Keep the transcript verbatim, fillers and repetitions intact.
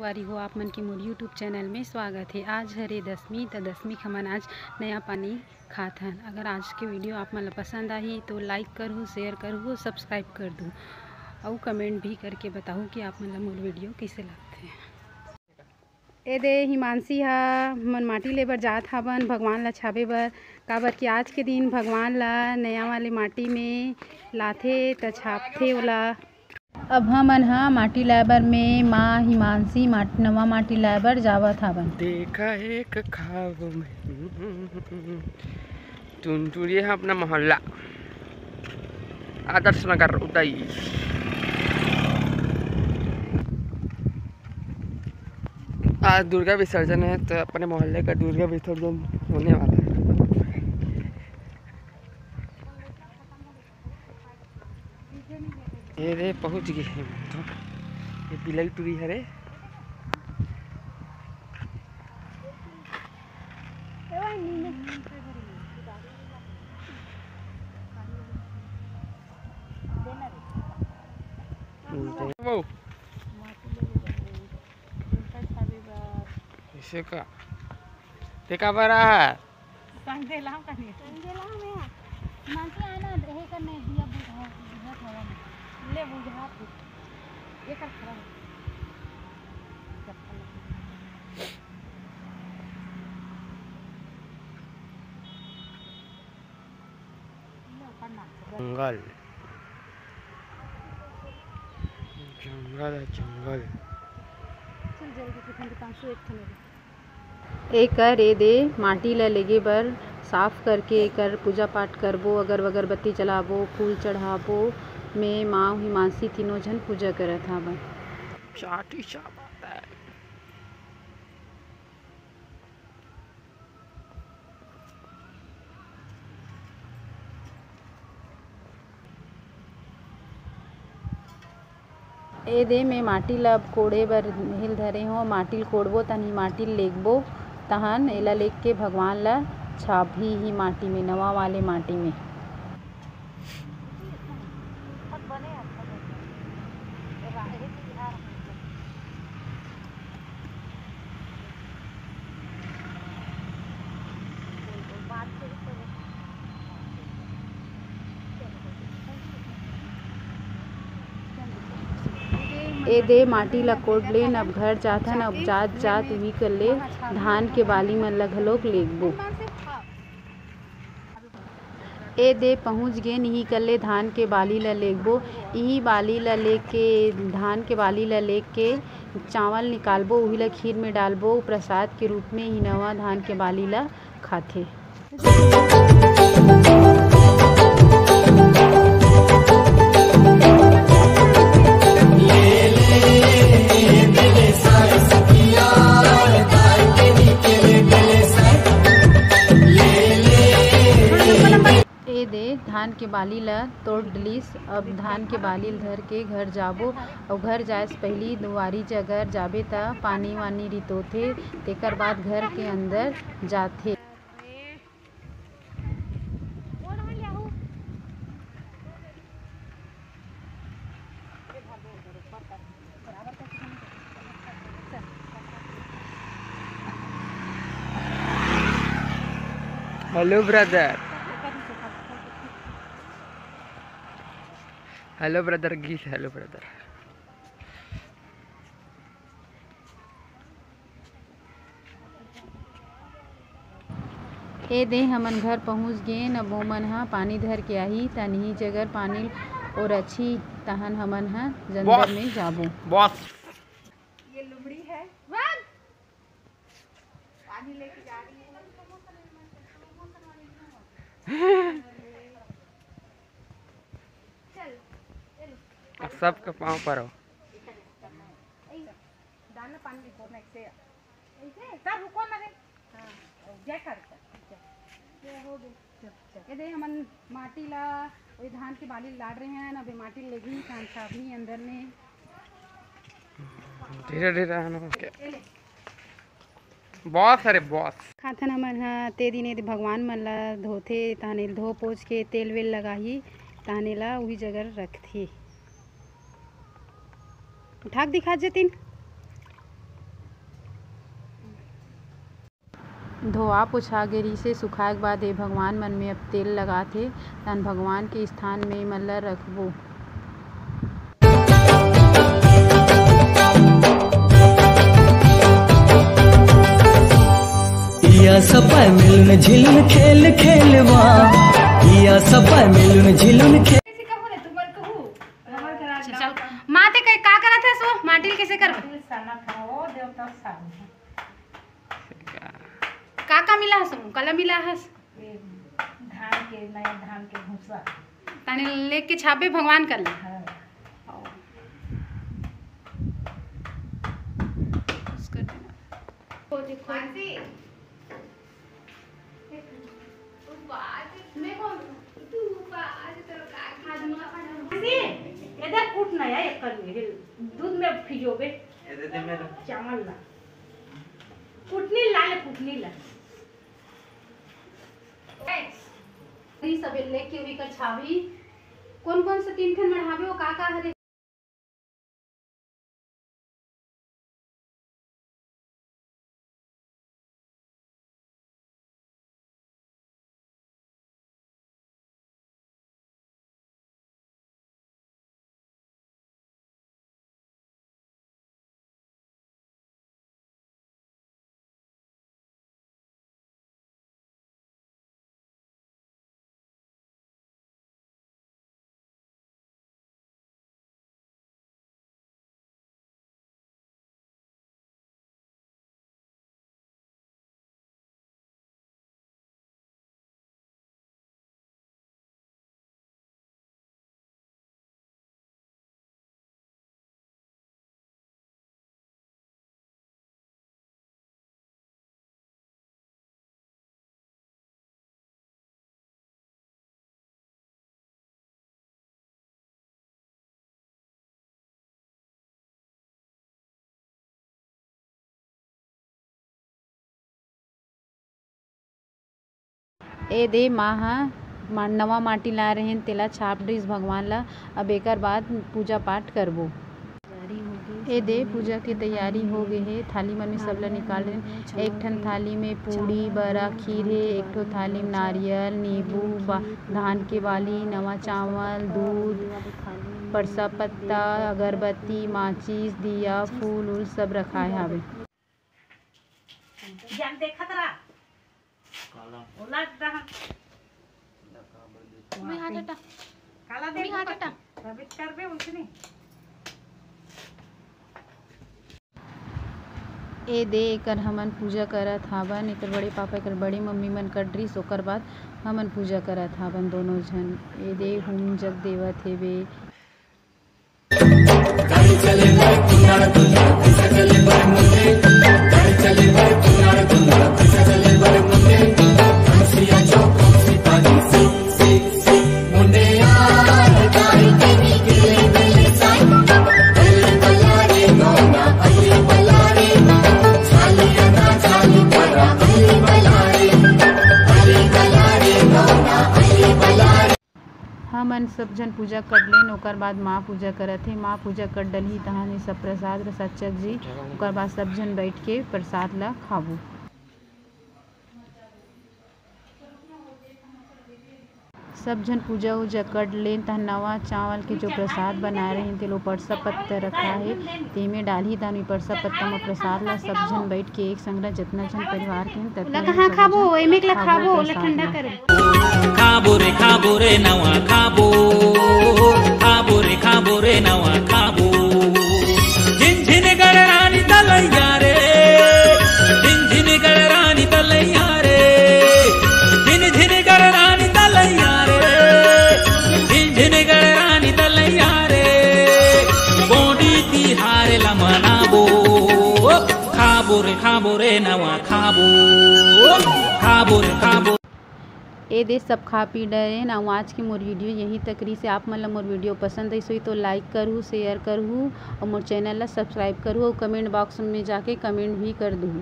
संगवारी हो, आप मन के मोर YouTube चैनल में स्वागत हे। आज हरे दसमी, त दसमी के हमन आज नया पानी खात हन। अगर आज के वीडियो आप मन ला पसंद आही तो लाइक करहू, शेयर करहू, सब्सक्राइब कर दू, अउ कमेंट भी करके बताहू कि आप मन ला मोर वीडियो कइसे लगथे। ए दे हिमांशी ह, हमन माटी ले बर जात हावन भगवान ला छाबे बर, काबर कि आज के दिन भगवान ला नया वाले माटी में लाथे त छाबथे ओला। अब हमन ह माटी लाए बर में माँ हिमांशी माट-, नवा माटी लाए बर जावत हावन। देखा एक ख्वाब में टुनटुनी ह अपना मोहल्ला आदर्श नगर उदय। आज दुर्गा विसर्जन है, तो अपने मोहल्ले का दुर्गा विसर्जन होने वाला है। ये रे, पहुंच गए हैं हम तो। ये बिलाई टुरी हरे। वो। कैसे का? ते का बरा? संगे लाओ कनी। संगे लाओ में। मानसी आना, हे कर नहीं दिया बुझा, बुझा थोड़ा में। ले बुझा तू। ये कर खड़ा हो। चप्पल। जंगल, जंगल है, जंगल। चल जल्दी से, तुम दुकान से एक ठो ले ले। एकर ए दे माटी ल लेगे बर साफ करके एकर पूजा पाठ करबो, अगर अगरबत्ती जलाबो, फूल चढ़ाबो। मैं, माँ, हिमांशी तीनों झन पूजा करत हावन। चाटी चाबत है। ए दे मैं माटी ल अब कोड़े बर हिल धरे हों। माटी ल कोड़बो, तहन ही माटी ल लेगबो, तहन एला लेग के भगवान ल छाबही ही माटी में, नवा वाले माटी में। ए दे माटी ला कोड़ लेन, अब घर जाथन। अब जात जात उही कर ले धान के बाली मन ला घलोक लेगबो। ए दे पहुँच गेन, इही कर ले धान के बाली ल लेगबो। इही बाली ल लेके, धान के बाली ल लेके चावल निकालबो, उही ल खीर में डालबो, प्रसाद के रूप में ही नवा धान के बाली ल खाथे। ए दे धान के बाली ल तोड़ डलिस। अब धान के बाली ल धर के घर जाबो, अउ घर जाए से पहिली दुआरी जगर जाबे त पानी वानी रितोथे, तेकर बाद घर के अंदर जाथे। Hello brother, hello brother, गीत hello brother। ए दे हमन घर पहुँच गेन। अब ओमन ह पानी धर के आही, तनही जगर पानी ओरछी, तहन हमन ह जंदर बस। में जाबो। बस। ये लुमड़ी है। पानी लेके जा रही है। चल, चल। सबके पाँव पर हो। डालना पानी में, फोड़ना एक से। ऐसे? सर, रुको ना रे। हाँ, जय खा, जय। जय हो गई। चल, चल। ये दे, हमन माटी ला, वही धान के बाली ला डारे हन, अबे माटी लेगी, कान साबनी अंदर में। धीरे धीरे आना, ओके। ये ले। बॉस, अरे बॉस। खाथन हमन ह, ते दिन ए दे भगवान मन ला धोथे, तहन एला धो पोछ के तेल वेल लगाही, तहन एला उही जगह रखथे। उठा के दिखा जतिन। धोआ पोछा गे रिहिसे, सुखाए के बाद ए भगवान मन में अब तेल लगात हे, तहन भगवान के स्थान में एमन ल रखबो। इया सब मिलुन झिलुन खेल खेलवा, इया सब मिलुन झिलुन खेल। अच्छा, चल। माँ ते कही, का करत हस वो? माटी ल कइसे करबे? का का मिला हस वो? कला मिला हस? ये धान के, नया धान के भूसा। ताने लेके छापे भगवान कर ले। हाँ। उसकर देना। वो देखो। मानसी, तू बाज। मैं कौन? तू बाज, तेरा का खा दूंगा, खा दूंगा। मानसी, इधर कूट ना यार, एक कर ले, दूध में भिगोबे। ये दे दे मेरा। चावल ला। कुटनी ला ले, कुटनी ला। सबे लेके उही कर छाबी। कोन कोन से तीन ठन मढ़ाबे, वो का का हरे? ए दे, माँ ह मा-, नवा माटी लाए रहेन, तेला छाप डरिस भगवान ला। अब एकर बाद पूजा पाठ करबो। ए दे, पूजा के तैयारी हो गे हे। थाली मन में सब ला निकाल रहे। एक ठन थाली में पूड़ी, बरा, खीर हे, एक ठो थाली में नारियल, नींबू, बा-, धान के बाली, नवा चावल, दूध, परसा पत्ता, अगरबत्ती, माचिस, दिया, फूल उल सब रखाए हावे। जान देखत रहा। काला। ओला एकदम। मैं हाथ हटा। काला दे मैं हाथ हटा। रबित करबे उठनी। ए दे, एकर हमन पूजा करत हावन। एकर बड़े पापा, एकर बड़ी मम्मी मन कर डरिस, ओकर बाद हमन पूजा करत हावन दोनों झन। ए दे, हूम जग देवत हेबे। हमन सब झन पूजा कर लेन, ओकर बाद माँ पूजा करत हे। माँ पूजा कर डलही, तहान ये सब प्रसाद रसचक जी, ओकर बाद सब झन बैठ के प्रसाद ला खाबो। सब झन पूजा उजा कर लेन, तहान नवा चावल के जो प्रसाद बनाए रहिन, तेलो परसा पत्ता रखा हे, तेमे डालही। तहान ये परसा पत्ता म प्रसाद ला सब झन बैठ के एक संग ल जतना झन परिवार के हन, ततना ओला कहाँ झन खाबो? सब झन एमे के ला खाबो, खाबो, ओला प्रसाद ठंडा ला। करबो। खाबो रे, खाबो रे, नवा खाबो। खाबो रे, खाबो रे, नवा खाबो। झिन झिन गड़रानी तलैया रे, झिन झिन गड़रानी तलैया रे, झिन झिन गड़रानी तलैया रे, झिन झिन गड़रानी तलैया रे। गोंडी तिहार ला मनाबो, खाबो रे, खाबो रे, नवा खाबो, खाबो रे, खाबो। ए दे, सब खा पी डरेन। अउ आज के मोर वीडियो यहीं तक रहिस हे। आप मन ला मोर वीडियो पसंद आइस होही तो like करहू, share करहू अउ मोर channel ला subscribe करहू अउ comment box में जाके comment भी कर दूहू।